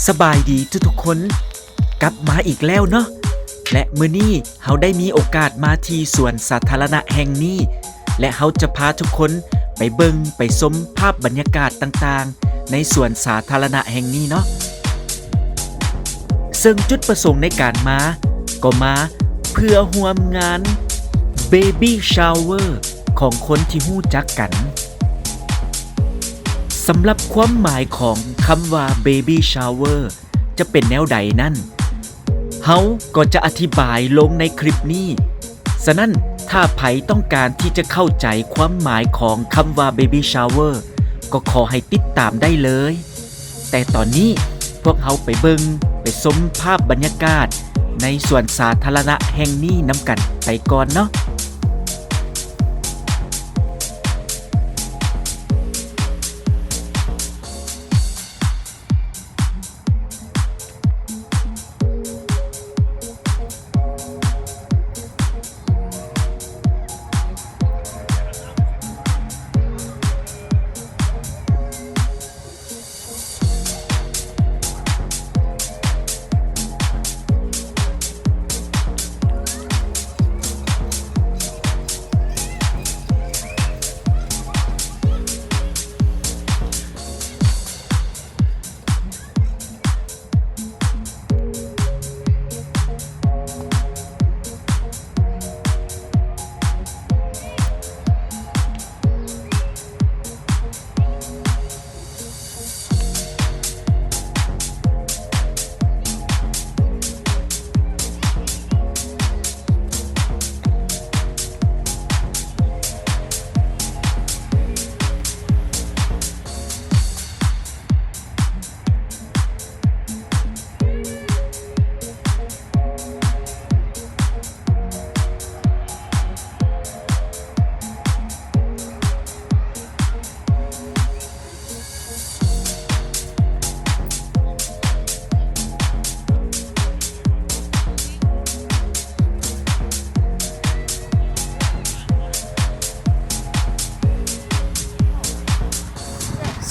ສະບາຍດີທຸກໆຄົນ ກັບມາອີກແລ້ວເນາະ ແລະ ມື້ນີ້ເຮົາໄດ້ມີໂອກາດມາທີ່ສວນສາທາລະນະແຫ່ງນີ້ ແລະ ເຮົາຈະພາທຸກຄົນໄປເບິ່ງໄປຊົມພາບບັນຍາກາດຕ່າງໆ ໃນສວນສາທາລະນະແຫ່ງນີ້ເນາະ. ເຊິ່ງຈຸດປະສົງໃນການມາ ກໍມາເພື່ອຮ່ວມງານ Baby Shower ຂອງຄົນທີ່ຮູ້ຈັກກັນ. ສຳລັບຄວາມໝາຍຂອງຄຳວ່າ Baby Shower ຈະເປັນແນວໃດນັ້ນ ເຮົາກໍຈະອະທິບາຍລົງໃນຄລິບນີ້. ສະນັ້ນ ຖ້າໃຜຕ້ອງການທີ່ຈະເຂົ້າໃຈຄວາມໝາຍຂອງຄຳວ່າ Baby Shower ກໍຂໍໃຫ້ຕິດຕາມໄດ້ເລີຍ. ແຕ່ຕອນນີ້ພວກເຮົາໄປເບິ່ງ ໄປຊົມພາບບັນຍາກາດໃນສວນສາທາລະນະແຫ່ງນີ້ນຳກັນໄປກ່ອນເນາະ.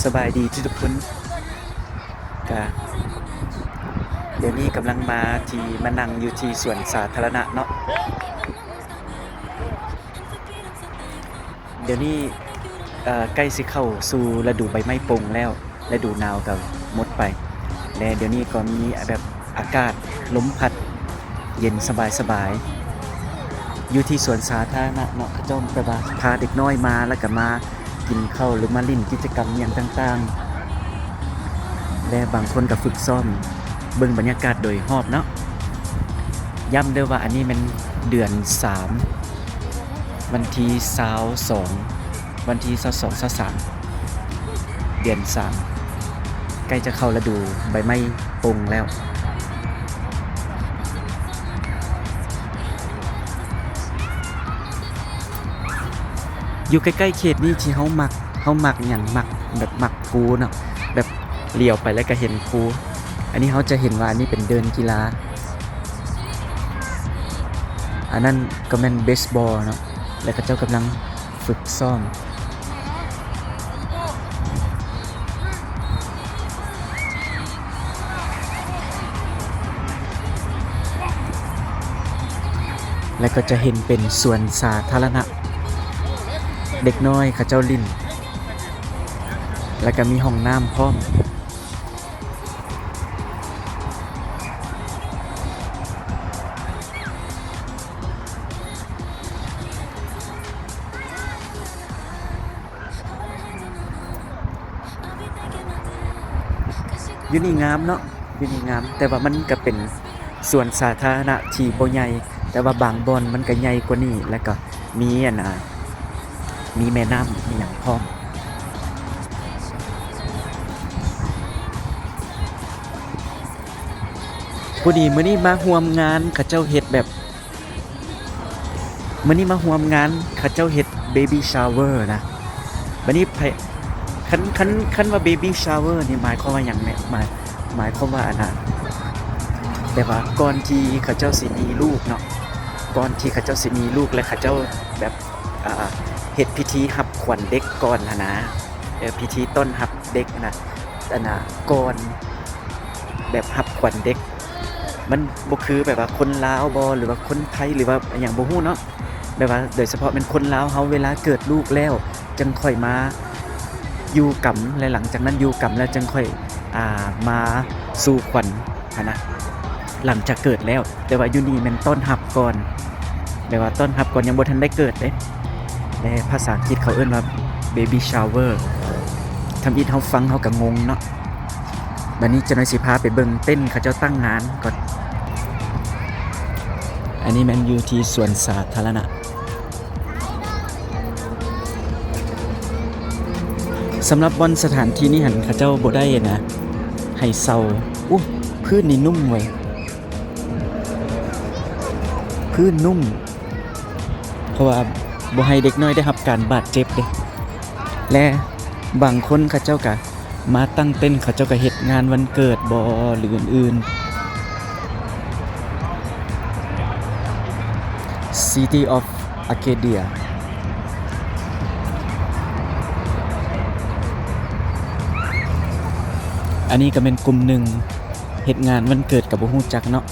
ສະບາຍດີທຸກໆຄົນ ກະດຽວນີ້ກຳລັງມາທີ່ ມານັ່ງຢູ່ທີ່ສວນສາທາລະນະເນາະ. ດຽວນີ້ ເອີ ໃກ້ຊິເຂົ້າສູ່ລະດູໃບໄມ້ປົ່ງແລ້ວ ລະດູໜາວກໍໝົດໄປ ແລະ ດຽວນີ້ກໍມີແບບອາກາດລົມພັດເຢັນສະບາຍໆ ຢູ່ທີ່ສວນສາທາລະນະເນາະ. ເຂົາເຈົ້າແບບວ່າພາເດັກນ້ອຍມາ ແລ້ວກໍມາກິນເຂົ້າ ຫຼືມາຫຼິ້ນກິດຈະກຳຫຍັງຕ່າງໆ ແລະ ບາງຄົນກໍຝຶກຊ້ອມເບິ່ງບັນຍາກາດໂດຍຮອບເນາະ. ຢ້ຳເດີວ່າອັນນີ້ແມ່ນເດືອນສາມ ວັນທີຊາວສອງ ວັນທີຊາວສອງ ຊາວສາມ ເດືອນສາມ ໃກ້ຈະເຂົ້າລະດູໃບໄມ້ປົ່ງແລ້ວ. ຢູ່ໃກ້ໆເຂດນີ້ທີ່ເຮົາມັກ ເຮົາມັກຫຍັງ ມັກແບບມັກພູເນາະ ແບບຫຼຽວໄປແລ້ວກໍເຫັນພູ. ອັນນີ້ເຮົາຈະເຫັນວ່າອັນນີ້ເປັນເດີ່ນກິລາ ອັນນັ້ນກໍແມ່ນເບສບອລເນາະ ແລະ ເຂົາເຈົ້າກຳລັງຝຶກຊ້ອມ ແລະ ກໍຈະເຫັນເປັນສວນສາທາລະນະ ເດັກນ້ອຍເຂົາເຈົ້າຫຼິ້ນ ແລະ ກໍມີຫ້ອງນ້ຳພ້ອມ. ຢູ່ນີ້ງາມເນາະ ຢູ່ນີ້ງາມ ແຕ່ວ່າມັນກະເປັນສວນສາທາລະນະທີ່ບໍ່ໃຫຍ່ ແຕ່ວ່າບາງບ່ອນມັນກະໃຫຍ່ກວ່ານີ້ ແລ້ວກະມີອັນນ່າ ມີແມ່ນ້ຳມີຫຍັງພ້ອມ. ພໍດີມື້ນີ້ມາຮ່ວມງານ ເຂົາເຈົ້າເຮັດແບບ ມື້ນີ້ມາຮ່ວມງານ ເຂົາເຈົ້າເຮັດເບບີ້ຊາວເວີນະ. ບາດນີ້ໃຜ ຄັນ ຄັນ ຄັນວ່າເບບີ້ຊາວເວີນີ້ໝາຍຄວາມວ່າຫຍັງແນ່? ໝາຍ ໝາຍຄວາມວ່າອັນນ່າ ແບບວ່າກ່ອນທີ່ເຂົາເຈົ້າຊິມີລູກເນາະ ກ່ອນທີ່ເຂົາເຈົ້າຊິມີລູກ ແລະ ເຂົາເຈົ້າແບບ ອ່າ ເຮັດພິທີຮັບຂວັນເດັກກ່ອນຫັ້ນນະ ເອີ ພິທີຕ້ອນຮັບເດັກຫັ້ນນະ ອັນນ່າ ກ່ອນ ແບບຮັບຂວັນເດັກ. ມັນບໍ່ຄືແບບວ່າຄົນລາວບໍ ຫຼືວ່າຄົນໄທ ຫຼືວ່າອີ່ຫຍັງບໍ່ຮູ້ເນາະ. ແບບວ່າໂດຍສະເພາະແມ່ນຄົນລາວເຮົາ ເວລາເກີດລູກແລ້ວ ຈັ່ງຄ່ອຍມາຢູ່ກຳ ແລະ ຫຼັງຈາກນັ້ນຢູ່ກຳແລ້ວ ຈັ່ງຄ່ອຍ ອ່າ ມາສູ່ຂວັນຫັ້ນນະ ຫຼັງຈາກເກີດແລ້ວ. ແຕ່ວ່າຢູ່ນີ້ແມ່ນຕ້ອນຮັບກ່ອນ ແບບວ່າຕ້ອນຮັບກ່ອນ ຍັງບໍ່ທັນໄດ້ເກີດເດ້. ແລະ ພາສາອັງກິດເຂົາເອີ້ນວ່າ baby shower. ທຳອິດເຮົາຟັງເຮົາກໍງົງເນາະ. ບັດນີ້ຈັກໜ່ອຍຊິພາໄປເບິ່ງເຕັນເຂົາເຈົ້າຕັ້ງງານກ່ອນ. ອັນນີ້ແມ່ນຢູ່ທີ່ສວນສາທາລະນະ. ສຳລັບບ່ອນສະຖານທີ່ນີ້ຫັ້ນ ເຂົາເຈົ້າບໍ່ໄດ້ນະ ໃຫ້ເຊົ່າ. ອຸ້ ພື້ນນີ້ນຸ້ມເວີຍ ພື້ນນຸ້ມ ເພາະວ່າບໍ່ໃຫ້ເດັກນ້ອຍໄດ້ຮັບການບາດເຈັບເດ້. ແລະ ບາງຄົນເຂົາເຈົ້າກະມາຕັ້ງເຕັນ ເຂົາເຈົ້າກະເຮັດງານວັນເກີດບໍ ຫຼື ອື່ນໆ. City of Arcadia. ອັນນີ້ກະແມ່ນກຸ່ມໜຶ່ງ ເຮັດງານວັນເກີດກະບໍ່ຮູ້ຈັກເນາະ.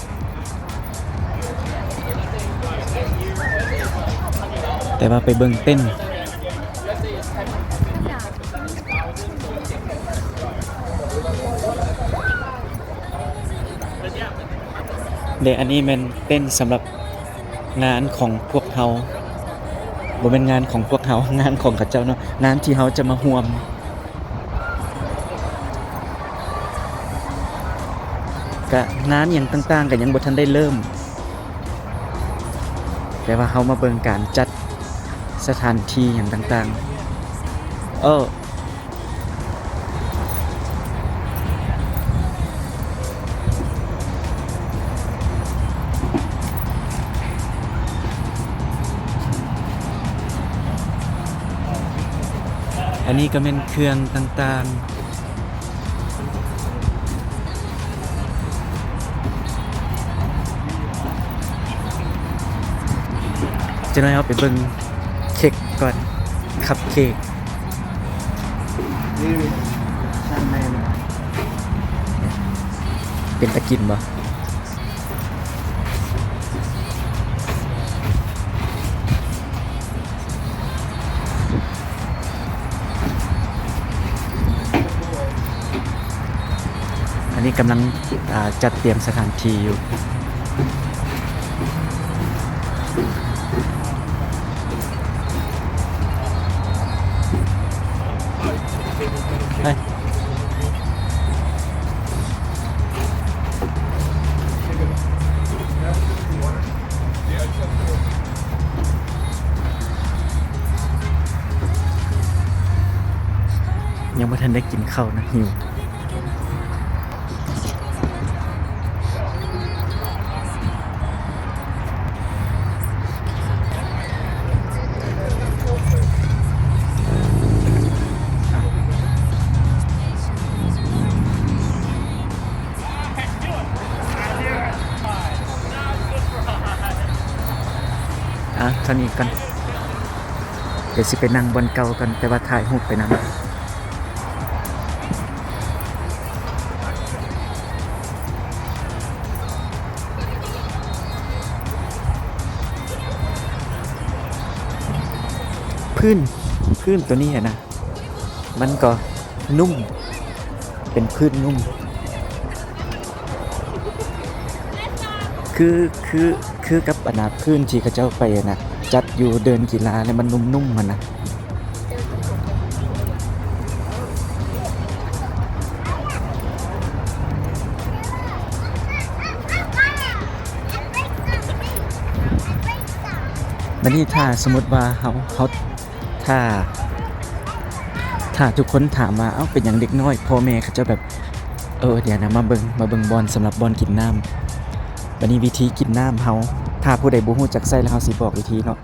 ແຕ່ວ່າໄປເບິ່ງເຕັນ ແລະ ອັນນີ້ແມ່ນເຕັນສຳລັບງານຂອງພວກເຮົາ. ບໍ່ແມ່ນງານຂອງພວກເຮົາ ງານຂອງເຂົາເຈົ້າເນາະ ງານທີ່ເຮົາຈະມາຮ່ວມ. ກະງານຫຍັງຕ່າງໆ ກະຍັງບໍ່ທັນໄດ້ເລີ່ມ ແຕ່ວ່າເຮົາມາເບິ່ງການຈັດສະຖານທີ່ຫຍັງຕ່າງໆ. ເອີ ອັນນີ້ກະແມ່ນເຄື່ອງຕ່າງໆ. ຈັກໜ້ອຍເຮົາໄປເບິ່ງເຄັກກ່ອນ ຄັບເຄັກ. ເປັນຕາກິນບໍ່? ອັນນີ້ກຳລັງ ອ່າ ຈັດຕຽມສະຖານທີ່ຢູ່. ຍັງບໍ່ທັນໄດ້ກິນເຂົ້ານະ ຫິວ. ອ່ະ ເທົ່ານີ້ກ່ອນ ດຽວຊິໄປນັ່ງບ່ອນເກົ່າກ່ອນ ແຕ່ວ່າຖ່າຍຮູບໄປນຳ. ພື້ນ ພື້ນໂຕນີ້ຫັ້ນນະ ມັນກໍນຸ້ມ ເປັນພື້ນນຸ້ມ ຄື ຄື ຄືກັບອັນນະ ພື້ນທີ່ເຂົາເຈົ້າໄປອັນນະ ຈັດຢູ່ເດີ່ນກິລາ ແລ້ວມັນນຸ້ມໆຫັ້ນນະ. ບັດນີ້ຖ້າສົມມຸດວ່າເຮົາ ເຮົາ ຖ້າ ຖ້າທຸກຄົນຖາມວ່າ ເອົ້າ ເປັນຫຍັງເດັກນ້ອຍ ພໍ່ແມ່ເຂົາເຈົ້າແບບ ເອີ ດຽວນະ ມາເບິ່ງ ມາເບິ່ງບ່ອນ ສຳລັບບ່ອນກິນນ້ຳ. ບັດນີ້ວິທີກິນນ້ຳເຮົາ ຖ້າຜູ້ໃດບໍ່ຮູ້ຈັກໃຊ້ ແລ້ວເຮົາຊິບອກວິທີເນາະ.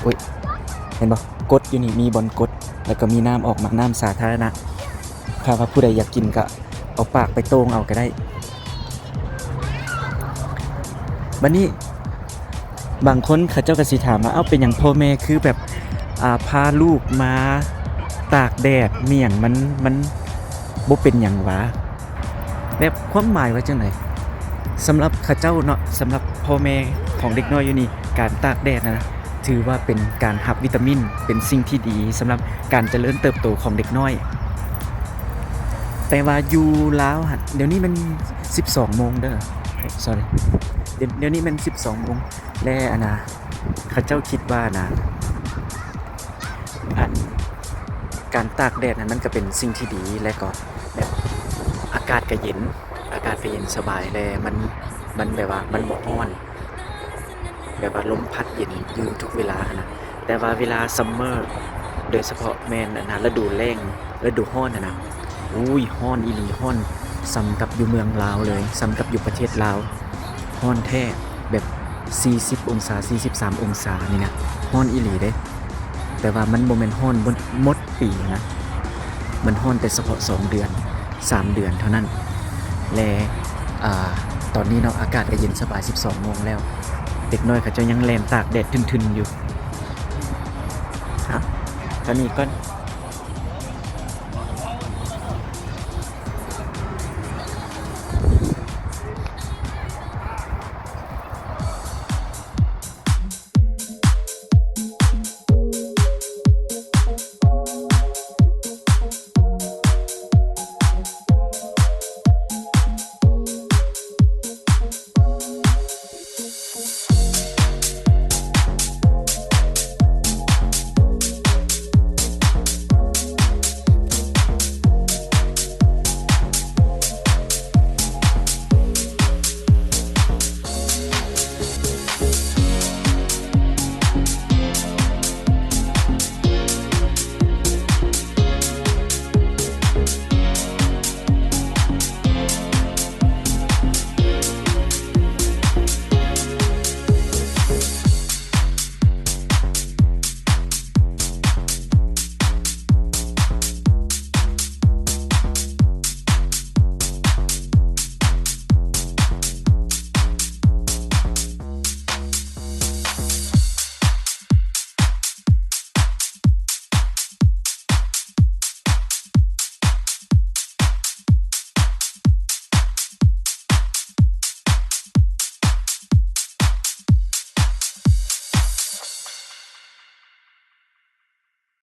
ໂອ້ຍ ເຫັນບໍ່? ກົດຢູ່ນີ້ ມີບ່ອນກົດ ແລ້ວກໍມີນ້ຳອອກມາ ນ້ຳສາທາລະນະ. ຖ້າວ່າຜູ້ໃດຢາກກິນກໍເອົາປາກໄປໂຕ່ງເອົາກໍໄດ້. ບັດນີ້ບາງຄົນເຂົາເຈົ້າກໍຊິຖາມວ່າ ເອົ້າ ເປັນຫຍັງພໍ່ແມ່ຄືແບບ ອ່າ ພາລູກມາຕາກແດດ ມີຫຍັງ ມັນ ມັນບໍ່ເປັນຫຍັງຫວາ? ແບບຄວາມໝາຍວ່າຈັ່ງໃດ? ສຳລັບເຂົາເຈົ້າເນາະ, ສຳລັບພໍ່ແມ່ຂອງເດັກນ້ອຍຢູ່ນີ້, ການຕາກແດດນະ ຖືວ່າເປັນການຮັບວິຕາມິນ, ເປັນສິ່ງທີ່ດີສຳລັບການຈະເລີນເຕີບໂຕຂອງເດັກນ້ອຍ. ແຕ່ວ່າຢູ່ລາວຫັ້ນ, ດຽວນີ້ແມ່ນສິບສອງໂມງເດີ, sorry, ດຽວ ດຽວນີ້ແມ່ນສິບສອງໂມງ ແລະ ອັນນ່າ ເຂົາເຈົ້າຄິດວ່ານະ ອັນ ການຕາກແດດນັ້ນມັນກໍເປັນສິ່ງທີ່ດີ ແລະກໍແບບອາກາດກໍເຢັນ, ອາກາດກໍເຢັນສະບາຍ ແລະມັນ ມັນແບບວ່າມັນບໍ່ຮ້ອນ, ແບບວ່າລົມພັດເຢັນຢູ່ທຸກເວລາຫັ້ນນະ. ແຕ່ວ່າເວລາ summer ໂດຍສະເພາະແມ່ນ ອັນນ່າ ລະດູແລ້ງ, ລະດູຮ້ອນຫັ້ນນະ, ອຸ້ຍ ຮ້ອນອີ່ຫຼີ, ຮ້ອນສ່ຳກັບຢູ່ເມືອງລາວເລີຍ, ສ່ຳກັບຢູ່ປະເທດລາວ. ຮ້ອນແທ້ ແບບສີ່ສິບອົງສາ, ສີ່ສິບສາມອົງສານີ້ນະ, ຮ້ອນອີ່ຫຼີເດ້. ແຕ່ວ່າມັນບໍ່ແມ່ນຮ້ອນໝົດ ໝົດປີນະ, ມັນຮ້ອນແຕ່ສະເພາະສອງເດືອນ ສາມເດືອນເທົ່ານັ້ນ. ແລະ ອາ ຕອນນີ້ເນາະ ອາກາດກໍເຢັນສະບາຍ ສິບສອງໂມງແລ້ວ, ເດັກນ້ອຍເຂົາເຈົ້າຍັງແລ່ນຕາກແດດທຶ່ນໆຢູ່. ເອົາ ເທົ່ານີ້ກ່ອນ.